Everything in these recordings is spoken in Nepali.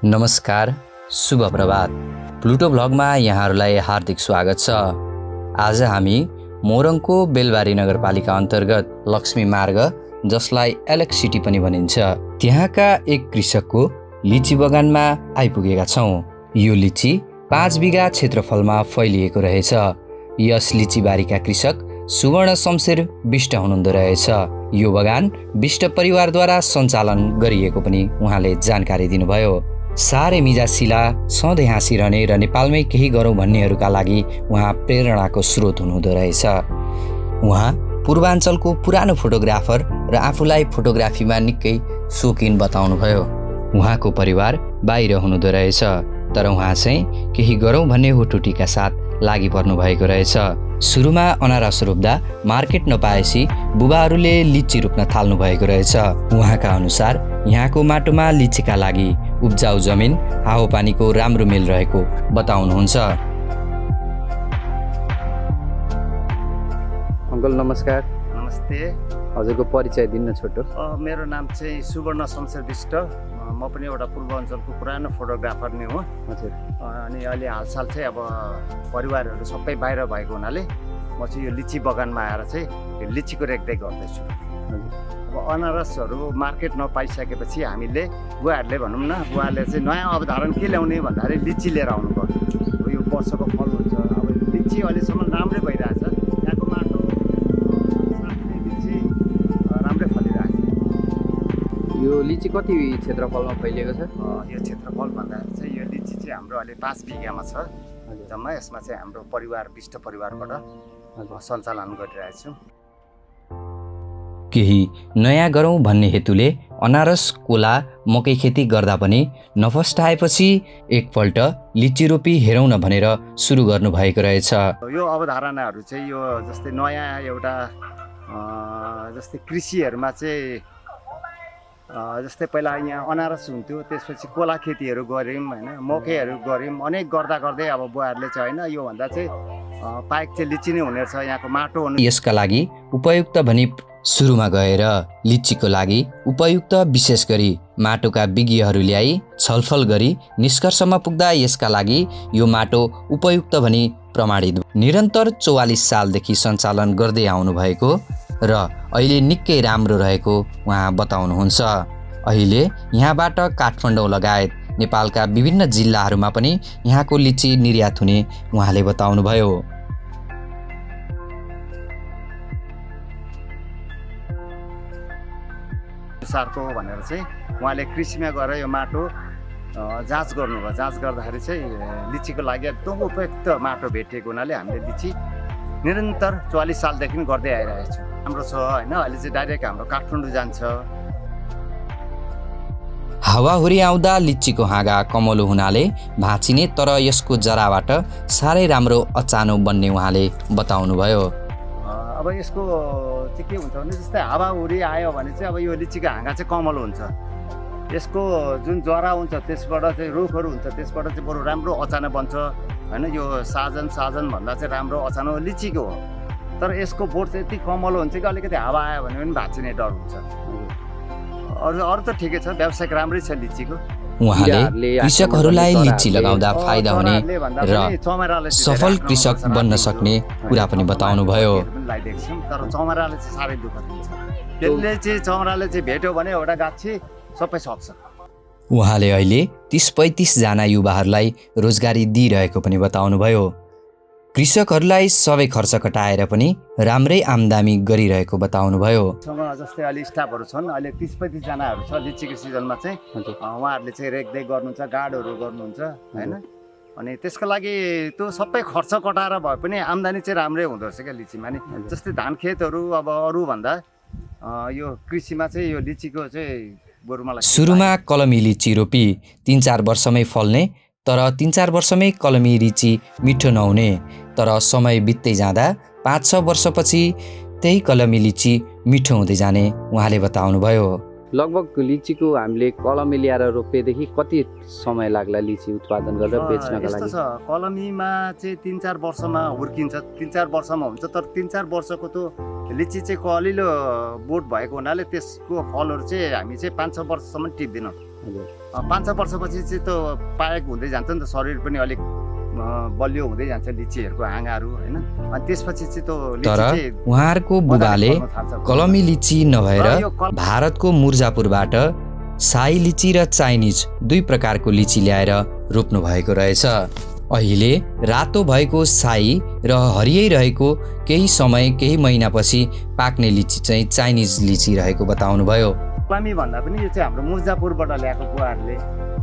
नमस्कार, शुभ प्रभात। प्लुटो भ्लगमा यहाँहरूलाई हार्दिक स्वागत छ। आज हामी मोरङको बेलबारी नगरपालिका अन्तर्गत लक्ष्मी मार्ग, जसलाई एलेक्स सिटी पनि भनिन्छ, त्यहाँका एक कृषकको लिची बगानमा आइपुगेका छौँ। यो लिची 5 बिघा क्षेत्रफलमा फैलिएको रहेछ। यस लिची बारीका कृषक सुवर्ण शमशेर विष्ट हुनुहुँदो रहेछ। यो बगान विष्ट परिवारद्वारा सञ्चालन गरिएको पनि उहाँले जानकारी दिनुभयो। साह्रै मिजासिला, सधैँ हाँसिरहने र नेपालमै केही गरौँ भन्नेहरूका लागि उहाँ प्रेरणाको स्रोत हुनुहुँदो रहेछ। उहाँ पूर्वाञ्चलको पुरानो फोटोग्राफर र आफूलाई फोटोग्राफीमा निकै सोकिन बताउनुभयो। उहाँको परिवार बाहिर हुनुहुँदो रहेछ, तर उहाँ चाहिँ केही गरौँ भन्ने हुटुटीका साथ लागि पर्नु भएको रहेछ। सुरुमा अनारस रोप्दा मार्केट नपाएपछि बुबाहरूले लिची रोप्न थाल्नु भएको रहेछ। उहाँका अनुसार यहाँको माटोमा लिचीका लागि उब्जाउ जमिन, हावापानीको राम्रो मेल रहेको बताउनुहुन्छ। अङ्कल नमस्कार। नमस्ते। हजुरको परिचय दिन्न छोटो। मेरो नाम चाहिँ सुवर्ण शमशेर विष्ट। म पनि एउटा पूर्वाञ्चलको पुरानो फोटोग्राफर नै हो। हजुर। अनि अहिले हालसाल चाहिँ अब परिवारहरू सबै बाहिर भएको हुनाले म चाहिँ यो लिची बगानमा आएर चाहिँ यो लिचीको रेखदेख गर्दैछु। अब अनारसहरू मार्केट नपाइसकेपछि हामीले बुवाहरूले भनौँ न, बुवाले चाहिँ नयाँ अवधारण के ल्याउने भन्दाखेरि लिची लिएर आउनु पर्यो। यो वर्षको फल हुन्छ। अब लिची अहिलेसम्म राम्रै भइरहेछ। यहाँको माटो साथै लिची राम्रै फलिरहेछ। यो लिची कति क्षेत्रफलमा फैलिएको छ? यो क्षेत्रफल भन्दाखेरि चाहिँ यो लिची चाहिँ हाम्रो अहिले 5 बिघामा छ जम्मा। यसमा चाहिँ हाम्रो परिवार विष्ट परिवारबाट सञ्चालन गरिरहेछौँ। केही नयाँ गरौँ भन्ने हेतुले अनारस, कोला, मकै खेती गर्दा पनि नफस्टाएपछि एकपल्ट लिची रोपी हेरौँ न भनेर सुरु गर्नुभएको रहेछ। यो अवधारणाहरू चाहिँ यो जस्तै नयाँ एउटा जस्तै कृषिहरूमा चाहिँ जस्तै पहिला यहाँ अनारस हुन्थ्यो, त्यसपछि कोला खेतीहरू गऱ्यौँ होइन, मकैहरू गऱ्यौँ। अनेक गर्दा गर्दै अब बुवाहरूले चाहिँ होइन योभन्दा चाहिँ पाइक चाहिँ लिची नै हुने रहेछ, यहाँको माटो हुनु। यसका लागि उपयुक्त भनी सुरुमा गएर लिचीको लागि उपयुक्त विशेष गरी माटोका विज्ञहरू ल्याई छलफल गरी निष्कर्षमा पुग्दा यसका लागि यो माटो उपयुक्त भनी प्रमाणित निरन्तर 44 सालदेखि सञ्चालन गर्दै आउनु भएको र अहिले निकै राम्रो रहेको उहाँ बताउनुहुन्छ। अहिले यहाँबाट काठमाडौँ लगायत नेपालका विभिन्न जिल्लाहरूमा पनि यहाँको लिची निर्यात हुने उहाँले बताउनुभयो। सारको भनेर चाहिँ उहाँले कृषिमा गएर यो माटो जाँच गर्नुभयो। जाँच गर्दाखेरि चाहिँ लिचीको लागि एकदम उपयुक्त माटो भेटिएको हुनाले हामीले लिची निरन्तर 44 सालदेखि गर्दै आइरहेको छौँ। राम्रो छ होइन। अहिले चाहिँ डाइरेक्ट हाम्रो काठमाडौँ जान्छ। हावाहुरी आउँदा लिचीको हाँगा कमलो हुनाले भाँचिने, तर यसको जराबाट साह्रै राम्रो अचानो बन्ने उहाँले बताउनुभयो। अब यसको चाहिँ के हुन्छ भने जस्तै हावाहुरी आयो भने चाहिँ अब यो लिचीको हाँगा चाहिँ कमलो हुन्छ। यसको जुन जरा हुन्छ त्यसबाट चाहिँ रुखहरू हुन्छ, त्यसबाट चाहिँ बरु राम्रो अचानो बन्छ होइन। यो साजन भन्दा चाहिँ राम्रो अचानो लिचीको हो। तर यसको बोट चाहिँ यति कमलो हुन्छ कि अलिकति हावा आयो भने पनि भाँचिने डर हुन्छ। अरू त ठिकै छ, व्यवसायिक राम्रै छ लिचीको। उहाँले कृषकहरूलाई लिची लगाउँदा फाइदा हुने र सफल कृषक बन्न सक्ने कुरा पनि बताउनुभयो। तर चमराले चाहिँ साह्रै दुःख दिन्छ। त्यसले चाहिँ चमराले चाहिँ भेट्यो भने एउटा गाछी सबै सक्छ। उहाँले अहिले 30-35 जना युवाहरूलाई रोजगारी दिइरहेको पनि बताउनुभयो। कृषकहरूलाई सबै खर्च कटाएर पनि राम्रै आम्दानी गरिरहेको बताउनुभयो। जस्तै अहिले स्टाफहरू छन्, अहिले 30-35 जनाहरू छ लिचीको सिजनमा चाहिँ। उहाँहरूले चाहिँ रेखदेख गर्नुहुन्छ, गार्डहरू गर्नुहुन्छ होइन। अनि त्यसको लागि त्यो सबै खर्च कटाएर भए पनि आम्दानी चाहिँ राम्रै हुँदो रहेछ क्या लिचीमा नि। जस्तै धान खेतहरू अब अरूभन्दा यो कृषिमा चाहिँ यो लिचीको चाहिँ बरु मलाई सुरुमा कलमी लिची रोपी 3-4 वर्षमै फल्ने, तर 3-4 वर्षमै कलमी लिची मिठो नहुने, तर समय बित्दै जाँदा 5-6 वर्षपछि त्यही कलमी लिची मिठो हुँदै जाने उहाँले बताउनुभयो। लगभग लिचीको हामीले कलमी ल्याएर रोपेदेखि कति समय लाग्ला लिची उत्पादन गरेर बेच्नका लागि? कलमीमा चाहिँ 3-4 वर्षमा हुर्किन्छ, 3-4 वर्षमा हुन्छ। तर 3-4 वर्षको त लिची चाहिँ कलिलो बोट भएको हुनाले त्यसको फलहरू चाहिँ हामी चाहिँ 5-6 वर्षसम्म टिप्दैनौँ। हजुर 5-6 वर्षपछि चाहिँ त्यो पाएको हुँदै जान्छ नि त, शरीर पनि अलिक बलियो हुँदै जान्छ लिचीहरूको हाँगाहरू होइन। अनि त्यसपछि चाहिँ त्यो लिची तर चाहिँ उहाँहरूको बुबाले मजाले फल्न थाल्छ। कलमी लिची नभएर र यो भारतको मुर्जापुरबाट साई लिची र चाइनिज दुई प्रकारको लिची ल्याएर रोप्नु भएको रहेछ। अहिले रातो भएको साई र हरियै रहेको केही समय केही महिनापछि पाक्ने लिची चाहिँ चाइनिज लिची रहेको बताउनुभयो। कलमी भन्दा पनि यो चाहिँ हाम्रो मुर्जापुरबाट ल्याएको बुवाहरूले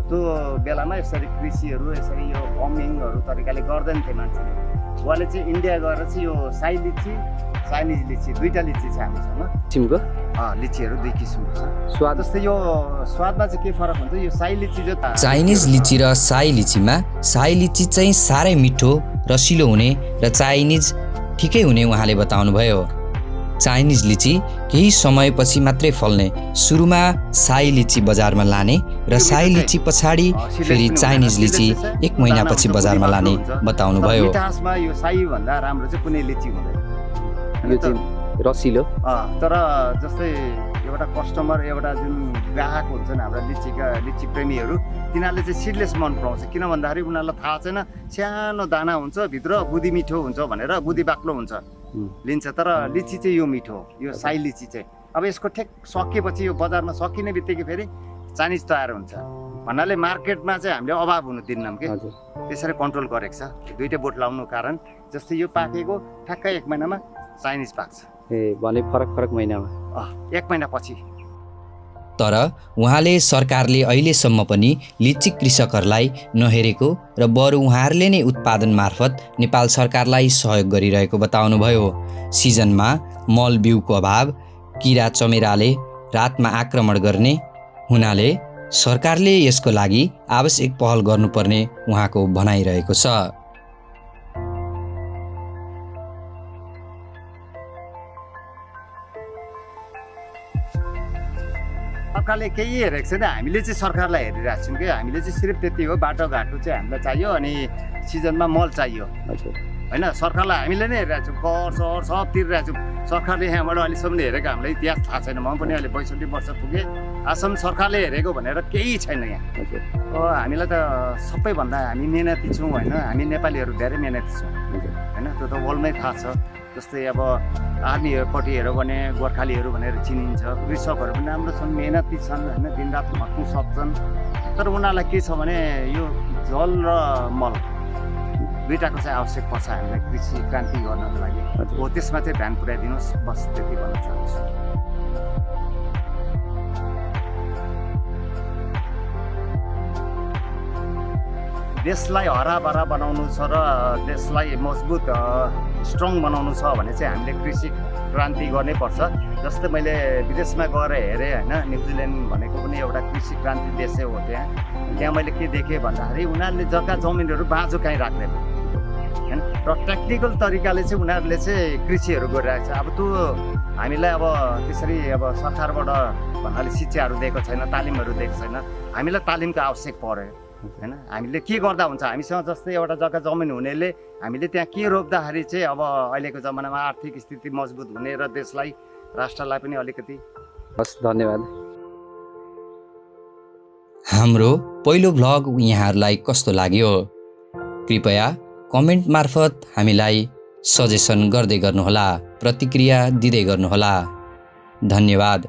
त्यो बेलामा यसरी कृषिहरू यसरी यो फार्मिङहरू तरिकाले गर्दैन थिए मान्छेले। उहाँले चाहिँ इन्डिया गएर चाहिँ यो साई लिची चाइनिज लिची दुईवटा लिची छ हामीसँग। किसिमको लिचीहरू 2 किसिमको छ। स्वाद जस्तै यो स्वादमा चाहिँ के फरक हुन्छ, यो साई लिची जो चाइनिज लिची र साई लिचीमा साई लिची चाहिँ साह्रै मिठो रसिलो हुने र चाइनिज ठिकै हुने उहाँले बताउनुभयो। चाइनिज लिची केही समयपछि मात्रै फल्ने, सुरुमा साई लिची बजारमा लाने र साई लिची पछाडि फेरि चाइनिज लिची 1 महिनापछि बजारमा लाने बताउनुभयो। मिठासमा यो साई भन्दा राम्रो चाहिँ कुनै लिची हुँदैन। यो चाहिँ रसिलो तर जस्तै एउटा कस्टमर एउटा जुन ग्राहक हुन्छन् हाम्रा लिची प्रेमीहरू, तिनीहरूले चाहिँ सिडलेस मन पराउँछ। किन भन्दाखेरि उनीहरूलाई थाहा छैन सानो दाना हुन्छ भित्र बुधी मिठो हुन्छ भनेर बुधी बाक्लो हुन्छ लिन्छ। तर लिची चाहिँ यो मिठो हो, यो साई लिची चाहिँ। अब यसको ठेक सकिएपछि यो बजारमा सकिने बित्तिकै फेरि चाइनिज तयार हुन्छ भन्नाले मार्केटमा चाहिँ हामीले अभाव हुनु दिन्नौँ कि त्यसरी कन्ट्रोल गरेको छ। दुईटै बोट लाउनु कारण जस्तै यो पाकेको ठ्याक्कै 1 महिनामा चाइनिज पाक्छ। भने फरक महिनामा 1 महिनापछि। तर उहाँले सरकारले अहिलेसम्म पनि लिची कृषकहरूलाई नहेरेको र बरु उहाँहरूले नै उत्पादन मार्फत नेपाल सरकारलाई सहयोग गरिरहेको बताउनुभयो। सिजनमा मल बिउको अभाव, किरा चमेराले रातमा आक्रमण गर्ने हुनाले सरकारले यसको लागि आवश्यक पहल गर्नुपर्ने उहाँको भनाइरहेको छ। सरकारले केही हेरेको छैन, हामीले चाहिँ सरकारलाई हेरिरहेको छौँ कि। हामीले चाहिँ सिर्फ त्यति हो, बाटोघाटो चाहिँ हामीलाई चाहियो अनि सिजनमा मल चाहियो होइन। सरकारलाई हामीले नै हेरिरहेको छौँ, कर सर सब तिरिरहेको छौँ। सरकारले यहाँबाट अहिलेसम्म हेरेको हामीलाई इतिहास थाहा छैन। म पनि अहिले 62 वर्ष पुगेँ, आजसम्म सरकारले हेरेको भनेर केही छैन यहाँ। हामीलाई त सबैभन्दा हामी मेहनती छौँ होइन। हामी नेपालीहरू धेरै मेहनती छौँ होइन, त्यो त वर्ल्डमै थाहा छ। जस्तै अब आर्मीहरूपट्टि हेऱ्यो भने गोर्खालीहरू भनेर चिनिन्छ। कृषकहरू पनि राम्रो छन्, मेहनती छन् होइन, दिनरात खट्नु सक्छन्। तर उनीहरूलाई के छ भने यो जल र मल दुईटाको चाहिँ आवश्यक पर्छ हामीलाई कृषि क्रान्ति गर्नको लागि। हो त्यसमा चाहिँ ध्यान पुर्याइदिनुहोस्, बस त्यति भन्न चाहन्छु। देशलाई हराभरा बनाउनु छ र देशलाई मजबुत स्ट्रङ बनाउनु छ भने चाहिँ हामीले कृषि क्रान्ति गर्नै पर्छ। जस्तै मैले विदेशमा गएर हेरेँ होइन, न्युजिल्यान्ड भनेको पनि एउटा कृषि क्रान्ति देशै हो। त्यहाँ मैले के देखेँ भन्दाखेरि उनीहरूले जग्गा जमिनहरू बाँझो काहीँ राख्दैन होइन, र टेक्निकल तरिकाले चाहिँ उनीहरूले चाहिँ कृषिहरू गरिरहेको छ। अब त्यो हामीलाई अब त्यसरी अब सरकारबाट भन्नाले शिक्षाहरू दिएको छैन, तालिमहरू दिएको छैन। हामीलाई तालिमको आवश्यक पर्यो होइन। हामीले के गर्दा हुन्छ, हामीसँग जस्तै एउटा जग्गा जमिन हुनेले हामीले त्यहाँ के रोप्दाखेरि चाहिँ अब अहिलेको जमानामा आर्थिक स्थिति मजबुत हुने र देशलाई राष्ट्रलाई पनि अलिकति। हस्, धन्यवाद। हाम्रो पहिलो भ्लग यहाँहरूलाई कस्तो लाग्यो कृपया कमेन्ट मार्फत हामीलाई सजेसन गर्दै गर्नुहोला, प्रतिक्रिया दिँदै गर्नुहोला। धन्यवाद।